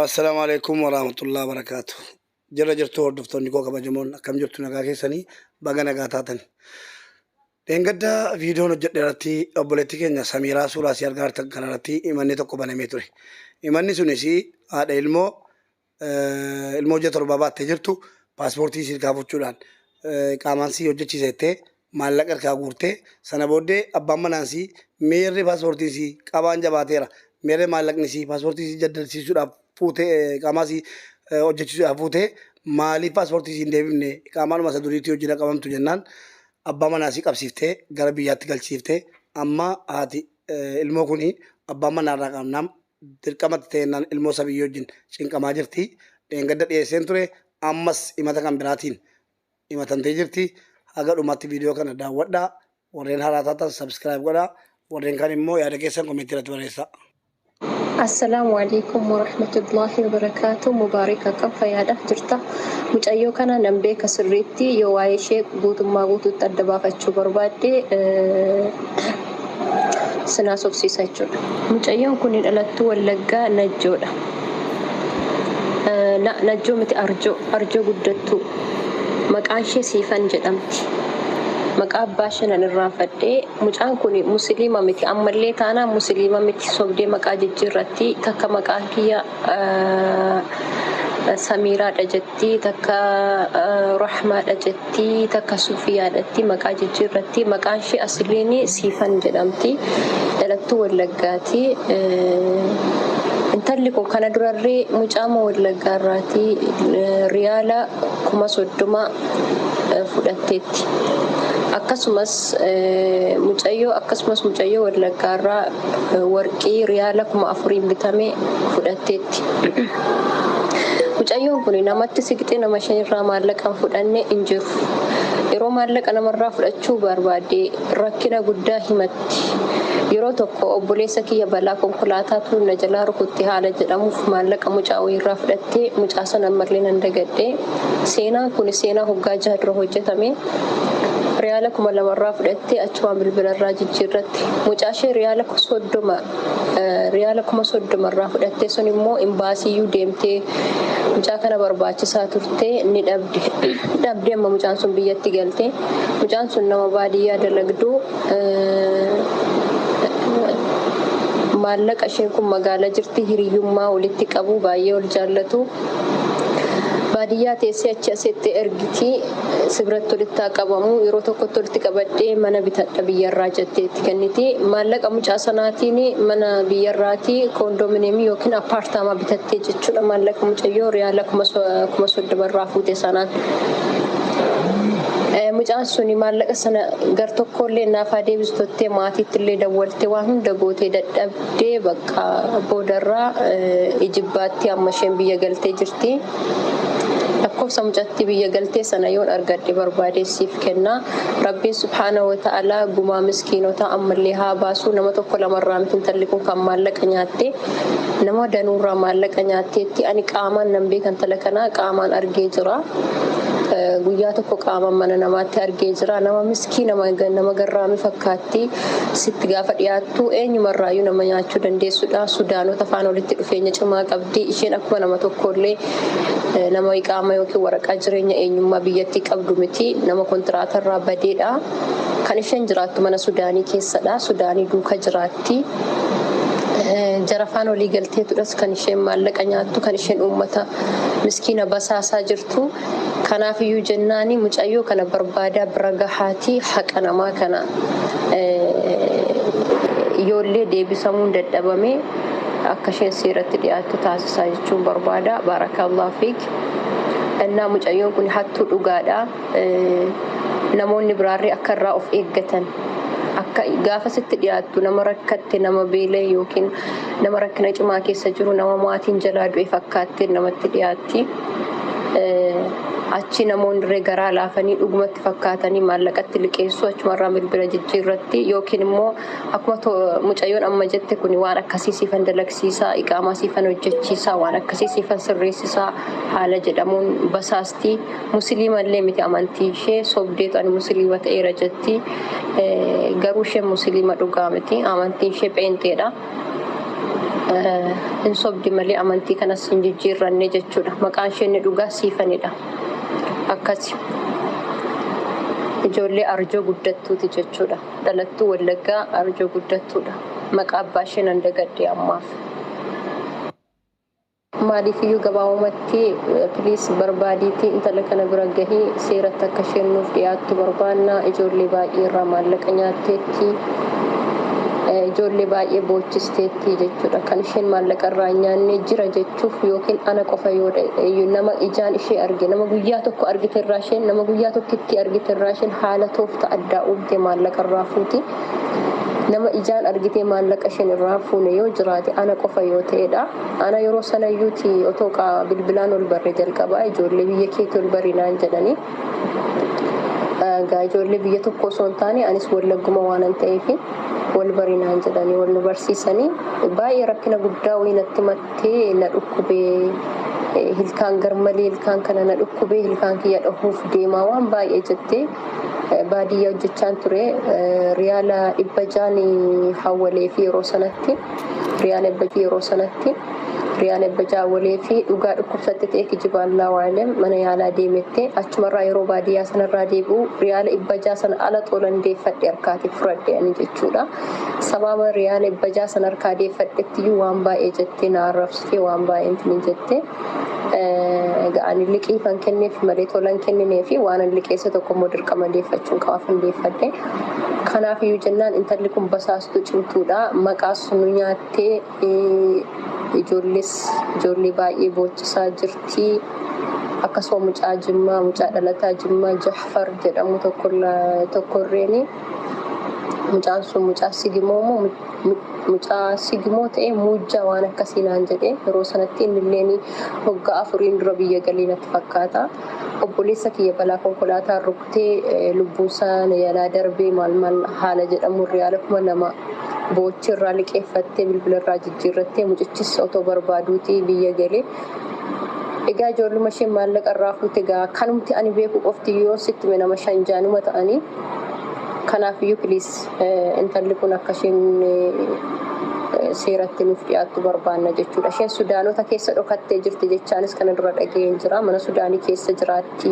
Assalaamu alaikum warahmatullahi wabarakaatu. Jirra jirtu hordoftoonni koo kabajamoon, akkam jirtu? Nagaa keessanii? Baga nagaa taatan. Dheengadda viidiyoon hojjedhe irratti obboleettii keenya Samiiraa suuraa isii argaa jirtan kanarratti himanni tokko banamee ture. Himanni sunis haadha ilmoo ilmoo ji'a torbaa baattee jirtu paaspoortii isii harkaa fuchuudhaan qaamaan sii hojjechiisa jettee maallaqa harkaa guurtee, sana booddee abbaan manaan sii meerree paaspoortiin sii qabaan jabaateera, meerree maallaqni sii paaspoortii sii jaddalsiisuudhaaf fuutee qaamaa sii hojjechiisuudhaaf fuutee, maaliif paaspoortii sii hin deebifne, qaamaanuma isa duriitii hojii qabamtu jennaan abbaa manaa sii qabsiiftee gara biyyaatti galchiiftee. Amma haati ilmoo kuni abbaan manaa irraa qabnaan dirqamatti ta'ennaan ilmoo sabiyyii wajjin cinqamaa jirti. Dheengadda dhiyeesseen ture, ammas himata kan biraatiin himatamtee jirti. Haga dhumaatti viidiyoo kana daawwadhaa. Warreen haaraa taatan subscribe godhaa. Warreen kaan immoo yaada keessan komentii irratti barreessaa. Assalaamu alaikum warahmatullaahi wabarakaatu. Mubaarik, akkam fayyaadha jirta? Mucayyoo kana nan beeka sirriitti. Yoo waa'ee ishee guutummaa guutuutti adda baafachuu barbaadde sinaa sobsiisa jechuudha. Mucayyoon kun dhalattuu Wallaggaa Najjoodha. La, Najjoo miti, Arjoo, Arjoo Guddattuu. Maqaan ishee Siifan jedhamti. Maqaa abbaa ishee nan irraanfadhe. Mucaan kun musiliima miti, ammallee taanaan musiliima miti, sobdee maqaa jijjiirratti. Takka maqaan kiyya Samiiraadha jetti, takka Rahmaadha jetti, takka Suufiyaadhatti maqaa jijjiirratti. Maqaan ishee asliin Siifan jedhamti. Dhalattuu Wallaggaati. Intalli kun kana durarree mucaama Wallaggaa irraati riyaala 30,000 fudhatteetti. Akkasumas mucayyoo Wallaggaarraa warqii riyaala 4000n bitame fudhatteetti. Mucayyoon kun namatti siqxee nama shanirraa maallaqa hin fudhanne hin jiru. Yeroo maallaqa namarraa fudhachuu barbaadde rakkina guddaa himatti. Yeroo tokko obboleessa kiyya balaa konkolaataatu na jalaa rukutte haala jedhamuuf maallaqa mucaa wayiirraa fudhattee, mucaa sana ammallee nan dagadhe. Seenaan kun seenaa hoggaa 6 dura hojjetame. Riyaala 2000rraa fudhattee achumaan bilbilarraa jijjiirratti. Mucaa ishee riyaala 30, riyaala 30,000rraa fudhattee sun immoo imbaasiiyyuu deemtee mucaa kana barbaachisaa turte ni dhabde. Dhabdee amma mucaan sun biyyatti galte. Mucaan sun nama baadiyyaa dalagdu. Maallaqa isheen kun magaalaa jirti, hiriyyummaa walitti qabu, baay'ee wal jaallatu. Baadiyyaa teessee achi asitti ergiti, si biratti walitti haa qabamu, yeroo tokkotti walitti qabadhee mana bitadha biyyarraa jettee itti kenniti. Maallaqa mucaa sanaatiin mana biyyarraatii koondoominiyeemii yookiin appaartaamaa bitattee jechuudha, maallaqa mucayyoo riyaala 30,000rraa fuute sanaan. Mucaan suni maallaqa sana gar tokkollee naaf haa deebistu jettee maatiitti illee dawwaltee waan hunda gootee dadhabdee, bakka boodarraa ijibbaatti amma isheen biyya galtee jirti. Lakkoofsa mucattii biyya galtee sana yoon argadhe barbaadee siif kenna. Rabbiin subhaana wa ta'ala gumaa miskiinotaa ammallee haa baasu. Nama tokko lamarraa miti intalli kun kan maallaqa nyaatte. Nama danuurraa maallaqa nyaatteetti. Ani qaamaan nan beekan, intala kanaa qaamaan argee jira. Guyyaa tokko qaamaan mana namaatti argee jira. Nama miskiina, nama garraamii fakkaatti. Sitti gaafa dhiyaattu eenyumarraayyuu nama nyaachuu dandeessudha. Sudaanota faana walitti dhufeenya cimaa qabdi. Isheen akkuma nama tokkollee nama iqaama yookiin waraqaa jireenya eenyummaa biyyattii qabdu miti. Nama kontiraatarraa badeedha. Kan isheen jiraattu mana Sudaanii keessadha. Sudaanii duuka jiraatti. Jara faana walii galteetudhas kan isheen maallaqa nyaattu, kan isheen uummata miskiina basaasaa jirtu. Kanaafiyyuu jennaani mucayyoo kana barbaadaa bira gahaatii haqa namaa kana ijoollee deebisamuun dadhabame akka isheen seeratti dhiyaattu taasisaa jechuun barbaada. Baarakallahu fiik. Innaa mucayyoon kun hattuu dhugaadha. Namoonni biraarree akka irraa of eeggatan, akka gaafa sitti dhiyaattu nama rakkatte, nama beela'e yookiin nama rakkina cimaa keessa jiru, nama maatiin jalaa du'e fakkaattee namatti dhiyaatti. Achi namoonni illee garaa laafanii dhugumatti fakkaatanii maallaqatti liqeessu, achumarraa bilbila jijjiirratti yookiin immoo akkuma mucayyoon amma jette kun waan akkasii siifan dalagsiisaa, iqaamaa siifan hojjechiisaa, waan akkasii siifan sirreessisaa haala jedhamuun basaasti. Musliima illee miti, amantii ishee sobdeetu ani musliima ta'eera jetti. Garuu isheen musliima dhugaa miti, amantiin ishee pheenxeedha. Hin sobdi malee amantii kanas hin jijjiirranne jechuudha. Maqaan ishee inni dhugaa Siifanidha. Akkasi. Ijoollee Arjoo guddattuuti jechuudha. Dhalattuu Wallaggaa Arjoo guddattuudha. Maqaa abbaa ishee nan dagadhe ammaaf. Maaliifiyyuu gabaabumatti please barbaadiitii intala kana bira gahi seeratti akka isheen nuuf dhiyaattu barbaanna. Ijoollee baay'ee irraa maallaqa nyaatteetti. Ijoollee baay'ee boochisteetti jechuudha. Kan isheen maallaqa irraa hin nyaanne jira jechuuf yookiin ana qofa yoo nama ijaan ishee arge nama guyyaa tokko argite irraa isheen nama guyyaa tokkitti argite irraa isheen haala toofta addaa uumte maallaqa irraa fuuti. Nama ijaan argitee maallaqa isheen irraa fuune yoo jiraate ana qofa yoo ta'edha. Ana yeroo sanayyuuti otoo bilbilaan ol barre jalqaba ijoollee biyya keetti ol bari naan jedhanii. Egaa ijoollee biyya tokko osoo hin taane anis Wallagguma waanan ta'eef wal bari naan jedhanii wal nu barsiisanii baay'ee rakkina guddaa wayii natti mattee na dhukkubee hilkaan garmalee hilkaan kana na dhukkubee hilkaan kiyya dhahuuf deemaa waan baay'ee jettee baadiyyaa hojjechaan ture riyaala 600 hawwalee fi yeroo sanatti riyaala 600 yeroo sanatti riyaala 600 hawwalee fi dhugaa dhukkubsatte ta'e kijiba Allaahu a'lam mana yaalaa deemette achumarraa yeroo baadiyyaa sanarraa deebi'u riyaala 600 sana ala xolan deeffadhe harkaati fudhadhe ani jechuudha sabaaba riyaala 600 sana harkaa deeffadhettiyyuu waan baay'ee jettee na arrabsite waan baay'ee intini jette Egaa ani liqiifan kenneef malee tolan kennineefi waanan liqeesse tokko immoo dirqama deeffachuun qabaafan deeffadhe. Kanaaf iyyuu jennaan intalli kun basaastuu cimtuudha. Maqaas nu nyaattee ijoollees ijoollee baay'ee boochisaa jirti. Akkasuma mucaa Jimmaa mucaa dhalataa Jimmaa Jahfar jedhamu tokkorreeni mucaan sun mucaa Sigimoo moo mucaa Sigimoo ta'ee Muujjaa waan akkasii naan jedhe yeroo sanatti innilleen waggaa afuriin dura biyya galee natti fakkaata. Obboleessa kiyya balaa konkolaataan rukutee lubbuunsaa na jalaa darbee maal maal haala jedhamuun riyaala 2000 boochi irraa liqeeffattee bilbila irraa jijjiirrattee mucichis otoo barbaaduutii biyya gale. Egaa ijoolluma isheen maallaqa irraa fuute egaa kanumti ani beeku qofti yoo sitti hime nama shan jaanuma ta'anii. Kanaaf iyyuu please intalli kun akka isheen seeratti nuuf dhiyaattu barbaanna jechuudha. Isheen Sudaanota keessa dhokattee jirti jechaanis kana dura dhaga'een jira. Mana Sudaanii keessa jiraatti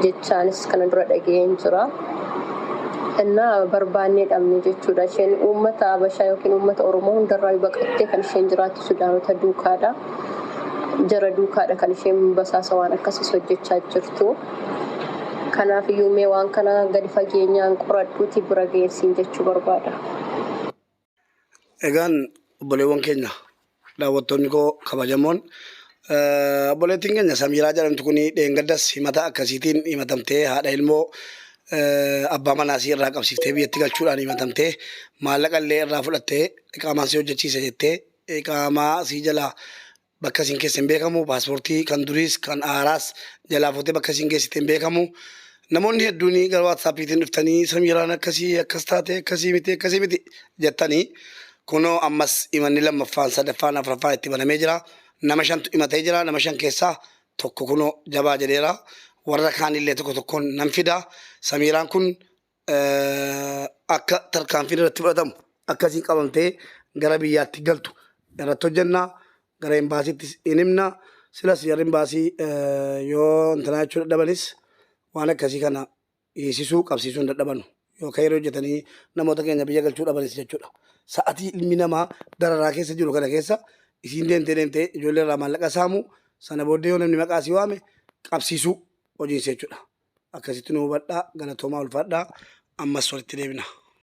jechaanis kana dura dhaga'een jira. Innaa barbaannee dhabne jechuudha. Isheen uummata Habashaa yookiin uummata Oromoo hundarraa baqattee kan isheen jiraattu Sudaanota duukaadha. Jara duukaadha kan isheen basaasa waan akkasiis hojjechaa jirtu. Kanaaf iyyuu mee waan kana gadi fageenyaan qoradhuutii bira gahin siin jechuu barbaada. Egaan obboleewwan keenya daawwattoonni koo kabajamoon obboleettiin keenya Samiiraa jedhamtu kun dheengaddas himata akkasiitiin himatamtee haadha ilmoo abbaa manaa isii irraa qabsiiftee biyyatti galchuudhaan himatamtee maallaqa illee irraa fudhattee iqaamaa sii hojjechiise jettee iqaamaa sii jalaa Bakka isin keessa hin beekamu. Paaspoortii kan duriis kan haaraas jalaa fuutee bakka isin geessite hin beekamu. Namoonni hedduun gara waatsaappiitiin dhuftanii Samiiraan akkasii akkas taate akkasii miti akkasii miti jettanii kunoo ammas himanni lammaffaan sadaffaan afuraffaan itti banamee jira. Nama shantu himatee jira. Nama shan keessaa tokko kunoo jabaa jedheera. Warra kaanillee tokko tokkoon nan fida. Samiiraan kun akka tarkaanfiin irratti fudhatamu akkasiin qabamtee gara biyyaatti galtu irratti hojjenna. Gara imbaasiittis in himna. Silas jarri imbaasii yoo intanaa jechuu dadhabanis waan akkasii kana hiisisuu qabsiisuu hin dadhabanu. Yoo ka'eera hojjetanii namoota keenya biyya galchuu dhabanis jechuudha. Sa'atii ilmi namaa dararaa keessa jiru kana keessa isiin deemtee deemtee ijoollee irraa maallaqa saamu sana booddee yoo namni maqaa sii waame qabsiisuu hojiinsa jechuudha. Akkasitti nu hubadhaa galatoomaa ulfaadhaa ammas walitti deebina.